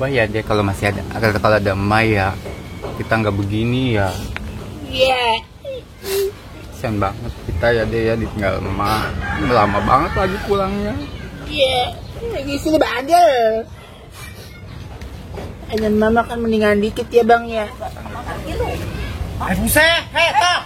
ya deh kalau masih ada, kalau ada Mai ya kita nggak begini ya. Iya. Kasian banget kita ya deh ya ditinggal emak. Lama banget lagi pulangnya. Iya. Lagi sini bandel. Dan mama kan mendingan dikit ya bang ya. Buset, toh.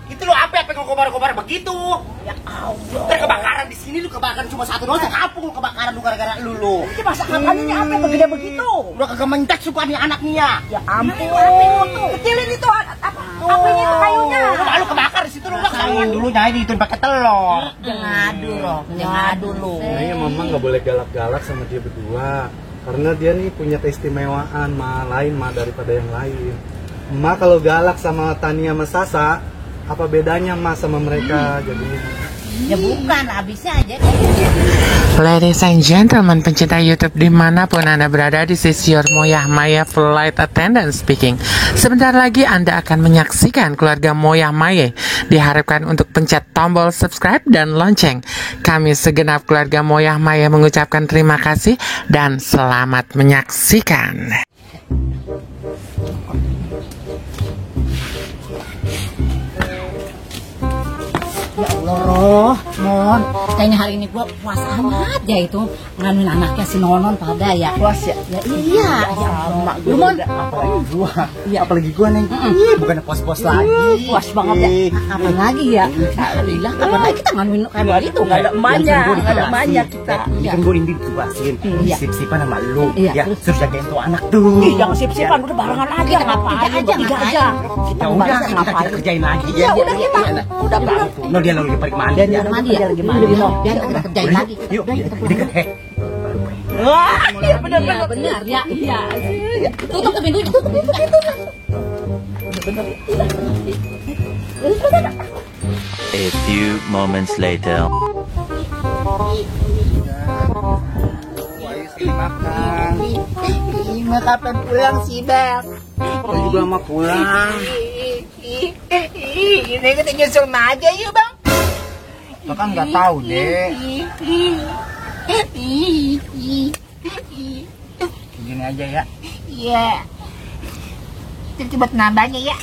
Itu lo apa yang kobar-kobar begitu? Ya Allah. Kebakaran di sini lu kebakaran cuma satu doang, sekampung lu kebakaran lu gara-gara lu. Ini masa kampanye apa yang begini begitu? Udah kagak mencat suka nih anaknya. Ya ampun. Kecilin itu apinya itu kayunya. Lu kebakar di situ lu kalian dulu nyai itu pakai telur. Ngadu loh, ngadu loh. Nah, mama nggak boleh galak-galak sama dia berdua. Karena dia nih punya keistimewaan lain daripada yang lain. Ma kalau galak sama Tania sama Sasa, apa bedanya Ma sama mereka jadinya? Ya bukan, habisnya aja. Ladies and gentlemen, pencinta YouTube dimanapun Anda berada, this is your Moyah Maya Flight Attendant speaking. Sebentar lagi Anda akan menyaksikan keluarga Moyah Maya. Diharapkan untuk pencet tombol subscribe dan lonceng. Kami segenap keluarga Moyah Maya mengucapkan terima kasih dan selamat menyaksikan. Ya Allah, Mon, kayaknya hari ini gua puas amat ya itu nganuin anaknya si Nonon pada ya. Puas ya? Ya iya, ya Allah. Lu Mon, apalagi gua nih. Bukan puas-puas lagi. puas banget ya. Apa lagi ya? Alhamdulillah, kapan lagi kita nganuin kayak begitu? Enggak ada emaknya, enggak ada emaknya kita. Kan gua ini ditugasin, sip-sipan sama lu. Iya. Ya, terus jagain tuh anak tuh. Jangan sip-sipan, udah barengan aja. Kita ngapain? Tiga aja. Ya udah, kita kerjain lagi ya. Ya udah kita. Udah benar. No, dia lagi pergi mandi. Dia mandi ya. Lagi mandi. Biar kita kerjain lagi. Yuk, deket. Wah, iya benar ya. Iya. Tutup pintunya. A few moments later. Makan. Ima kapan pulang sih bang? Aku juga mau pulang. Ini kita nyusul aja yuk bang. Lo kan nggak tahu deh. Gini aja ya. Iya. Coba nambahnya ya.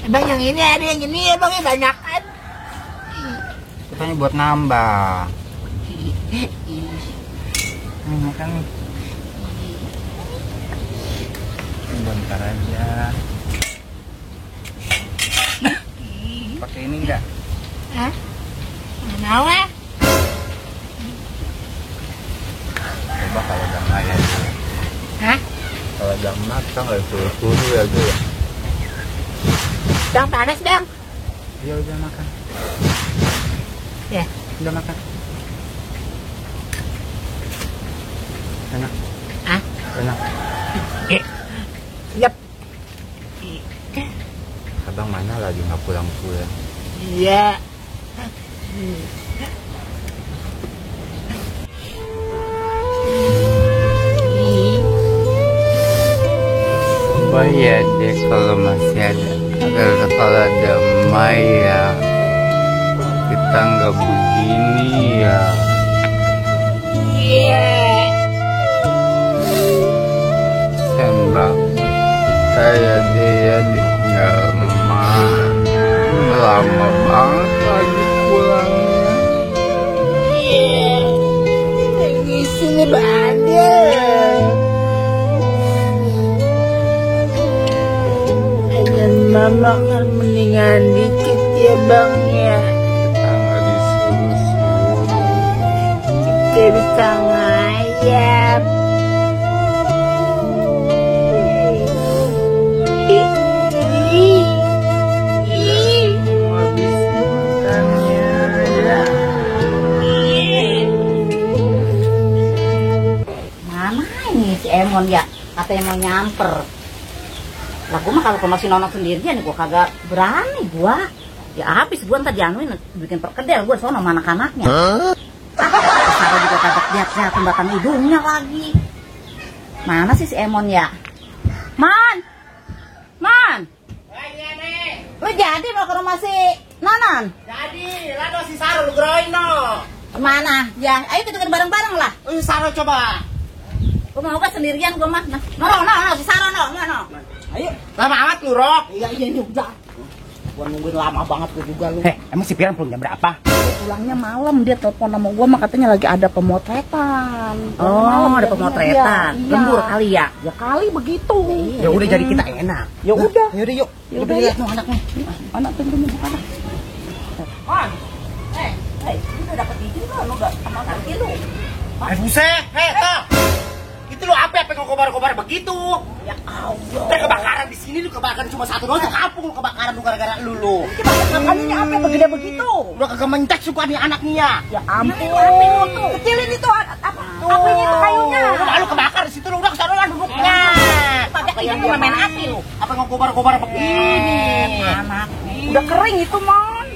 Bang yang ini ada yang ini ya bang ya banyak kan. Katanya buat nambah. Makan nih. Bentar aja. Pakai ini enggak? Hah? Mau ah? Coba kalau udah nggak ya. Hah? Kalau udah makan nggak suruh ya gue. Bang panas bang. Ya udah makan. Ya. Udah makan. Enak. Ah? Enak. Yap. Abang mana lagi nggak pulang-pulang? Iya. Ya deh kalau masih ada. Kalau ada Maya, kita nggak begini ya. Iya. Sembah. Saya dia tinggal emak. Lama banget lagi pulangnya. Iya. Lagi sini bandel. Dan mama kan mendingan dikit ya bang ya. Kita nggak disuruh-suruh. Kita bisa ngayap. Habis makannya ya. Mana ini si Emon ya? Katanya mau nyamper. Lah gua mah kalau ke masih Nono sendirian gua kagak berani gua. Ya habis gua ntar dianuin bikin perkedel gua sono sama anak-anaknya. Saya juga kagak lihat batang hidungnya lagi. Mana sih si Emon ya? Man! Lu jadi mau ke rumah si Nanan? Jadi, lado si Saru lu groin no. Gimana? Ya, ayo kita bareng-bareng lah. Saro coba. Gua mau gak sendirian gua mah. No, si Saro no. Ayo. Lama amat lu, Rok. Iya ini udah. Gua nungguin lama banget gua juga lu. Emang si Piran pulang jam berapa? Pulangnya malam, dia telepon sama gua mah katanya lagi ada pemotretan. Oh, ada pemotretan. Lembur kali ya? Ya kali begitu. Ya udah jadi kita enak. Ya udah. Yaudah yuk. Yaudah, Kita lihat yuk. tuh anaknya. Anak pintunya buka dah. Lu udah dapet izin kan? Lu udah sama laki lu? Buset, toh. Itu lu apa ngobar-ngobar begitu? Ya Allah. Udah kebakaran di sini lu kebakaran cuma satu doang, kampung lu kebakaran lu gara-gara lu. Makanya apa begede begitu? Udah kagak mencet suka nih anaknya. Ya ampun. Kecilin itu apa? Apinya itu kayunya. Udah lu kebakar di situ lu udah kesana lah duduknya. Pakai yang main api lu. Apa ngobar-ngobar begini? Anak. Udah kering itu, Mon.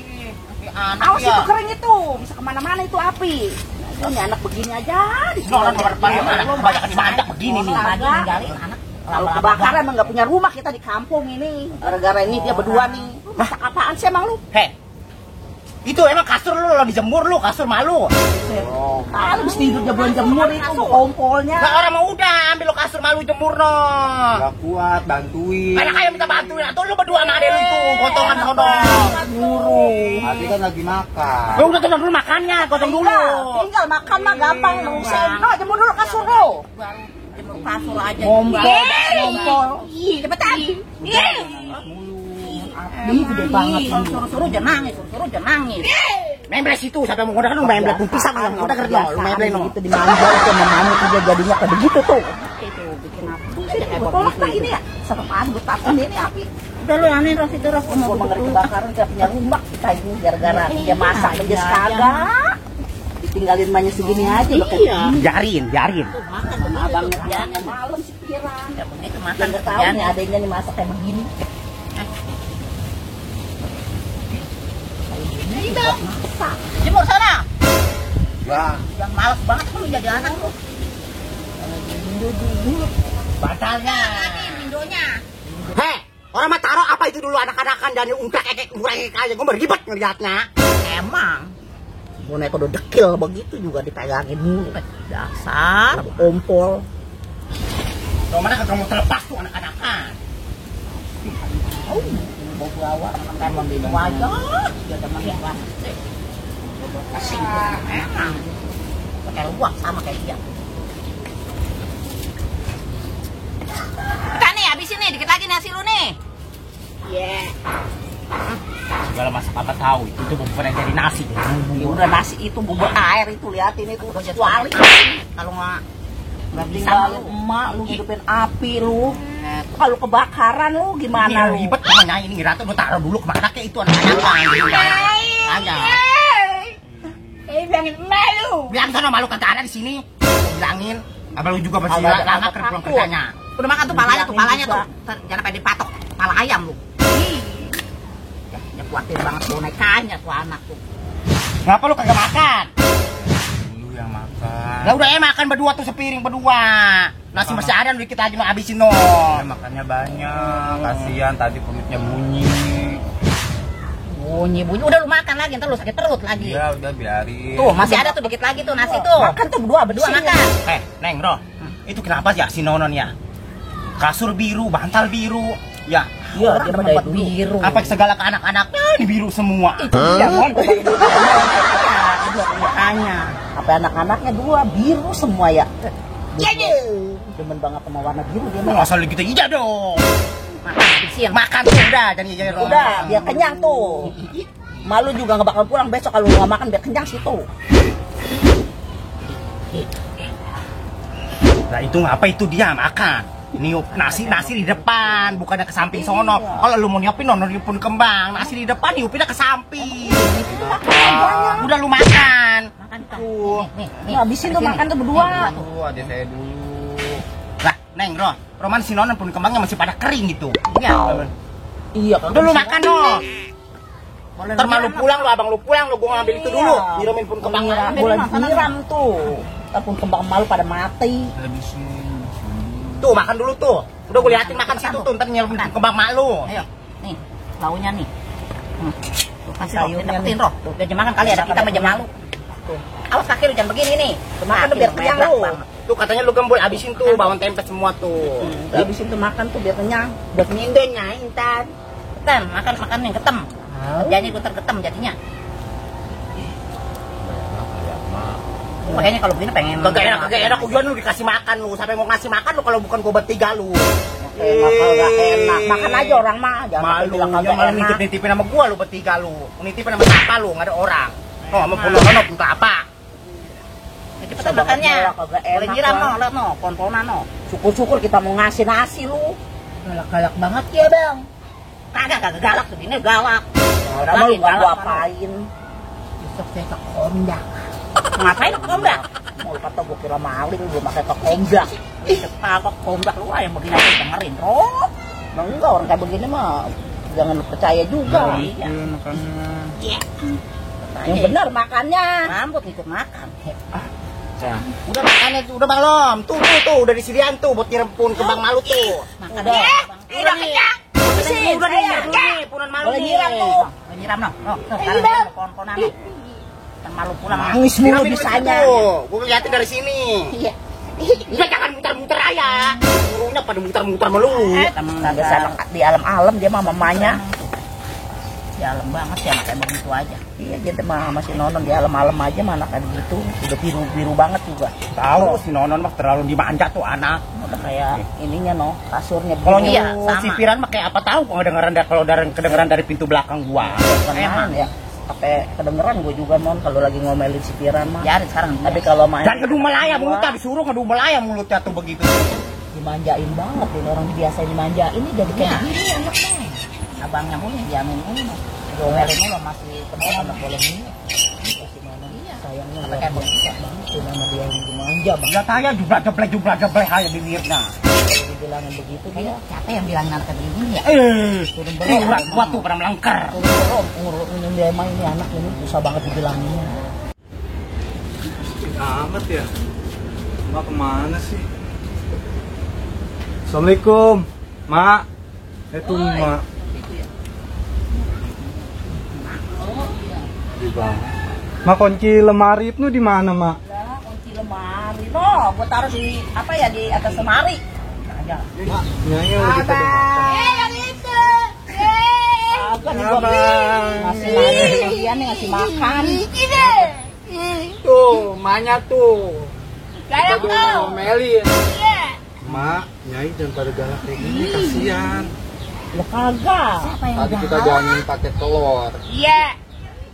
Awas ya. itu kering itu. Bisa kemana-mana itu api. Ini anak begini aja. Orang anak kebanyakan dimanjak begini nih. Ninggalin anak. Kalau kebakaran emang nggak punya rumah kita di kampung ini. Gara-gara ini dia berdua nih. Masak apaan sih emang lu? Itu emang kasur lu dijemur lu, kasur malu. Kalau bisa tidur jabuan jemur itu kompolnya. Nah orang mau udah ambil lu kasur malu jemur no. Gak kuat, bantuin. Anak kayak minta bantuin atau lu berdua sama adek lu itu gotongan sono. Tapi kan lagi makan. Lu udah tenang dulu makannya, gotong dulu. Tinggal makan mah gampang lu. No, jemur dulu kasur lu. Jemur kasur aja. Ngompol. Cepetan. Ini gede banget. Suruh-suruh jangan nangis. Membres itu sampai mau udah kan membres pun pisang udah kerja lu membres no. Itu dimanja itu mamanya tuh dia jadinya kayak begitu tuh. Itu bikin apa? Tolak tak ini ya. Serapaan gue takut ini api. Udah lu aneh ras itu ras mau mengeri kebakaran kita punya rumah kita ini gara-gara dia masak aja kagak. Ditinggalin banyak segini aja loh kayak Biarin. makan abangnya dia malam si Piran. Itu makan kerjanya adanya nih masak kayak begini. Masak. Jemur sana. Ya. Yang malas banget lu jadi anak lu. Batalnya. Mindonya. Orang mah taruh apa itu dulu anak-anakan dan ungkak kekek murah kayak gue beribet ngeliatnya. Emang boneka udah dekil begitu juga dipegangin mulu. Dasar ompol. Kalau mana kamu terlepas tuh anak-anakan. Bawa emang di wajah. Dia teman yang plastik. Kasih emang. Pakai luak sama kayak dia. Kan nih habisin nih, dikit lagi nih hasil lu nih. Iya. Segala masak apa tahu itu bubur yang jadi nasi. Ya udah nasi itu bubur air itu liatin itu udah kecuali. Kalau nggak bisa lu emak lu hidupin api lu. Kalau kebakaran lu gimana lu? Ribet namanya ini Ratu lu taruh dulu kemana kayak itu anak-anak. Aja. Bilangin malu. Bilang sana malu kata ada di sini. Bilangin. Abang lu juga masih lama pulang kerjanya. Udah makan tuh palanya tuh. Jangan sampai dipatok pala ayam lu. Ya kuatir banget bonekanya tuh anak tuh. Kenapa lu kagak makan? Lu yang makan. Lah udah makan berdua tuh sepiring berdua. Nasi masih ada lu dikit lagi mau habisin no. Ya, makannya banyak. Kasihan tadi perutnya bunyi. Bunyi. Udah lu makan lagi, ntar lu sakit perut lagi. Ya udah biarin. Tuh masih ada tuh dikit lagi tuh nasi tuh. Makan tuh berdua makan. Neng Bro. Itu kenapa ya si Nonon ya? Kasur biru, bantal biru. Ya, Iya, dia pada biru. apa segala ke anak-anaknya ini biru semua. Itu dia mon. Makanya. Apa anak-anaknya dua biru semua ya. Iya. Demen banget sama warna biru dia mah. Asal gitu iya dong. Makan Makan tuh udah jadi udah biar kenyang tuh. Malu juga nggak bakal pulang besok kalau nggak makan biar kenyang situ. Nah itu ngapa itu dia makan? Niup nasi di depan, bukannya ke samping sono. Kalau lu mau niupin nono pun kembang, nasi di depan niupinnya ke samping. Udah lu makan. Makan tuh. Nih, habisin tuh makan tuh berdua. Tuh adik saya dulu. Lah, Neng, Roman si nonon pun kembangnya masih pada kering gitu. Iya, Udah lu makan no. Ntar malu pulang lu, abang lu pulang lu, gua ngambil itu dulu. Nyiramin pun kembang. Boleh disiram tuh. Tapi kembang malu pada mati. Tuh makan dulu tuh. Udah gue liatin makan situ tuh, ntar nyiramin kembang malu. Ayo, nih, launya nih. Tuh, kasih sayurnya nih. Tuh, biar makan kali ada kita sama malu. Tuh. Awas kaki lu jangan begini nih. Makan tuh biar kenyang lu. Tuh katanya lu gembul habisin tuh bawang tempe semua tuh. Habisin tuh makan tuh biar kenyang. Buat nyindennya Intan. Ketem, makan yang ketem. Kerjanya gue terketem jadinya. Makanya kalau begini pengen Kagak enak ujian lu dikasih makan lu. Sampai mau ngasih makan lu kalau bukan gue bertiga lu. Gak enak. Makan aja orang mah. Malu, yang malah nitip-nitipin sama gua lu bertiga lu. Nitipin sama siapa lu, nggak ada orang. Oh, sama ponono minta apa? Cepetan makannya. Boleh nyiram no, lihat no, pontonan no. Syukur-syukur kita mau ngasih nasi lu. Galak-galak banget ya bang. Kagak galak segini galak. Orang mau gua apain? Besok saya ke kondak. Ngapain ke kondak? Mau kata gua kira maling, gua pakai ke kondak. Kagak kondak lu yang begini aja dengerin, bro. Enggak orang kayak begini mah jangan percaya juga. Iya. Iya. Yang benar makannya. Rambut ikut makan. Udah makannya tuh, udah belum? Tuh, udah disediain tuh buat nyirempun ke Bang Malu tuh. Makan udah kenyang. Udah nih, punan Malu boleh nih. nyiram tuh. Boleh nyiram no. Sekarang pon-ponan. Kan Malu pulang nangis mulu bisanya. Gua ngeliatin dari sini. Iya. Udah jangan muter-muter aja. Gurunya pada muter-muter melulu. Kagak sana di alam-alam dia mah mamanya. Di alam banget ya kayak begitu aja. Iya jadi mah masih Nonon di alam-alam aja mana kayak begitu. Udah biru-biru banget juga. Tahu si Nonon mah terlalu dimanja tuh anak. Udah kayak ininya no, kasurnya Kalau biru. si Piran mah kayak apa tahu kalau kedengeran dari pintu belakang gua. Emang ya. Sampai kedengeran gue juga non kalau lagi ngomelin si Piran mah. Ya sekarang. Tapi kalau main dan ngedumel melaya mulutnya disuruh ngedumel melaya mulutnya tuh begitu. Dimanjain banget ini orang biasa dimanjain ini jadi kayak gini anaknya. Abangnya mulu diamin mulu. Ngomelin mulu masih penuh anak boleh ini. Iya. Sayangnya kayak begitu banget sih nama dia yang dimanja banget. Enggak tanya jublah aja bibirnya. Dibilangin begitu dia. Siapa yang bilang nanti begini ya? Turun berat gua tuh pada melengker. Turun dia main ini anak ini susah banget dibilanginnya. Amat ya. Mak kemana sih? Assalamualaikum, Mak. Itu Mak. Di bawah. Mak kunci lemari itu di mana, Mak? Ya, kunci lemari. No, gua taruh di apa ya di atas lemari. Ada. Mak, Nyai lagi pada makan. Yang itu. Agak nih gua ngasih makan dia nih ngasih makan. Tuh, Manya tuh. Galak tuh. Ngomelin. Mak, Nyai jangan pada galak kayak gini, kasihan. Lo kagak. Siapa yang Tadi kita jamin pakai telur. Iya.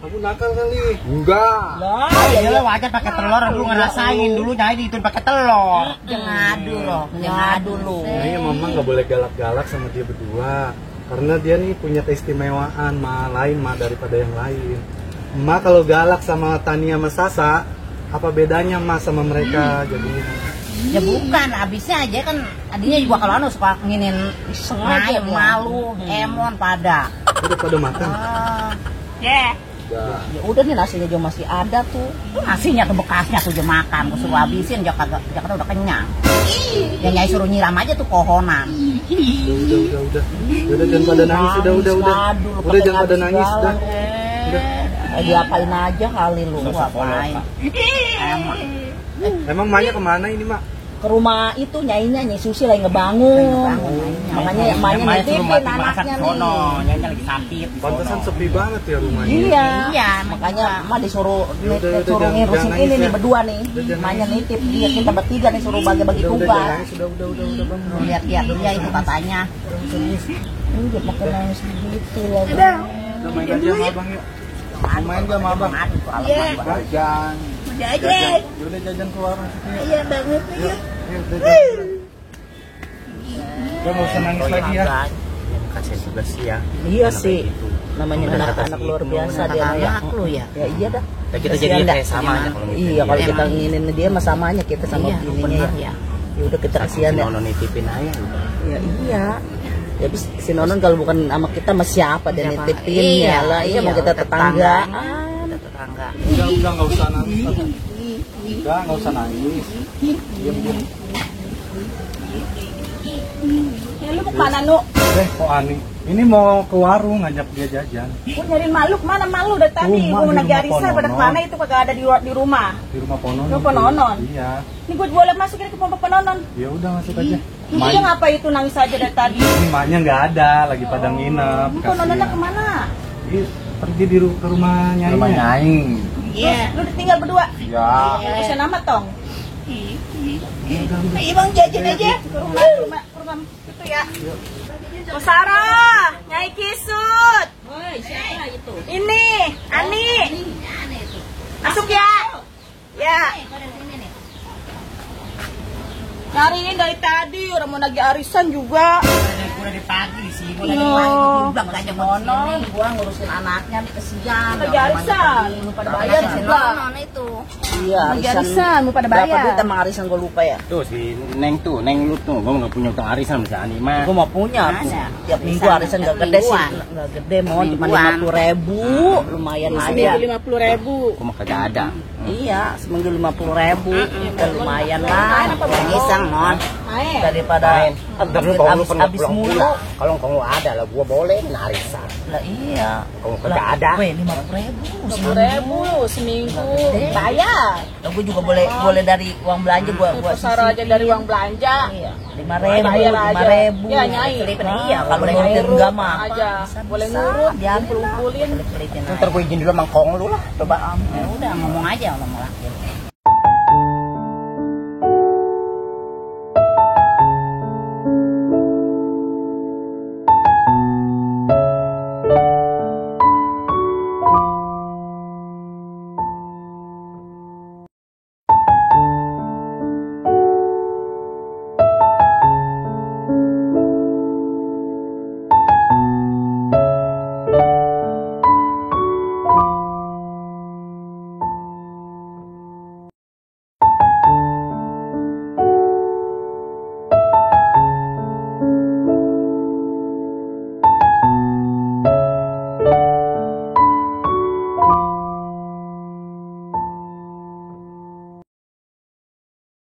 Kamu nakal kali. Enggak. Lah, Ya wajar pakai telur dulu ngerasain dulu Nyai itu pakai telur. jangan ngadu loh, jangan ngadu lu. Nyai Mama nggak boleh galak-galak sama dia berdua. Karena dia nih punya keistimewaan, lain daripada yang lain. Ma kalau galak sama Tania sama Sasa, apa bedanya Ma sama mereka jadinya? Ya bukan, abisnya aja kan adinya juga kalau anu suka nginin sengaja malu, emon pada. Udah pada makan. Ya udah nih nasinya juga masih ada tuh. Nasinya tuh bekasnya tuh dia makan, gue suruh habisin dia kagak udah kenyang. Ya Nyai suruh nyiram aja tuh kohonan. Udah jangan pada nangis, udah jangan pada nangis, udah. Diapain aja kali lu, apain? Emang Maya kemana ini Mak? Ke rumah itu Nyainya, Nyai Susi lagi ngebangun. Makanya Manya nitipin anaknya nih. Nyainya lagi sakit. Pantesan sepi banget ya rumahnya. Iya, makanya Ma disuruh ngurusin ini nih berdua nih. Manya nitip dia kita bertiga nih suruh bagi-bagi tugas. Udah Bang. Lihat-lihat dia itu katanya. Udah makan nangis gitu loh. Udah main aja sama Abang yuk. Main gak sama Abang? Iya. Jajan. Jajan. Udah jajan keluar masuknya. Iya banget. Udah nggak usah nangis lagi ya. Kasih tugas ya. Iya sih. Namanya anak-anak luar biasa dia ya. Lu ya. Ya iya dah. Kita jadi kayak sama aja kalau gitu. Iya kalau kita nginin dia mah samanya kita sama bininya ya. Ya udah kita kasihan ya. Nonon nitipin aja. Ya iya. Ya si Nonon kalau bukan sama kita sama siapa dia nitipin ya lah. Iya mau kita tetanggaan. Tetangga. Udah nggak usah nangis. Udah nggak usah nangis. Diam. Lu mau kemana, Nu? Kok Ani? Ini mau ke warung ngajak dia jajan. Gua nyariin malu, mana malu dari tadi? Rumah, Gua mau di nagih rumah arisan pada Pononon. kemana itu kagak ada di rumah. Di rumah Pononon. Rumah Pononon? Iya. Ini gua boleh masukin ke pompa Pononon. Ya udah masuk aja. Ini dia ngapa itu nangis aja dari tadi? Ini maknya nggak ada, lagi pada nginep. Ponononnya kasihan. kemana? Ih, pergi ke rumah Nyai. Rumah Nyai. Iya. Lu tinggal berdua? Iya. Bisa nama tong. Iya bang jajan aja ke rumah itu ya. Oh Sarah, Nyai Kisut. Woi, siapa itu? Ini, Ani. Masuk ya. Ya. Nyariin dari tadi, orang mau nagih arisan juga. Udah di pagi sih. Gua lagi main juga aja monon, gua ngurusin anaknya kesian. Lagi arisan, lu pada bayar juga. Nonon itu. Iya, arisan, mau pada bayar. Berapa duit emang arisan gua lupa ya? Tuh si Neng lu tuh, gua nggak punya utang arisan bisa Ani mah. Gue mau punya tuh. Ada. Tiap minggu Arisan arisan tiap gak gede sih. mingguan. Gak gede mau cuma Mingguan. 50.000. Lumayan aja. 50.000. Gua mah kagak ada. Iya, seminggu 50.000. Udah lumayan lah. Iseng, Mon. Main. Daripada Ntar lu kalau lu pernah habis pulang mulu. pulang, kalau lu ada lah gua boleh arisan. Lah iya. Kalau kagak ada. Weh, 50.000. 50.000 seminggu. Bayar. Lah gue juga boleh dari uang belanja gua Taruh aja dari uang belanja. Iya, 5.000, Bayar aja. 5.000. Ya, Nyai. Kelipin, iya, kalau Boleh nurut ngurut enggak mah. aja. Boleh ngurut, dikumpulin. Kelipin Ntar gua izin dulu mangkong lu lah. Coba. Ya udah ngomong aja sama laki.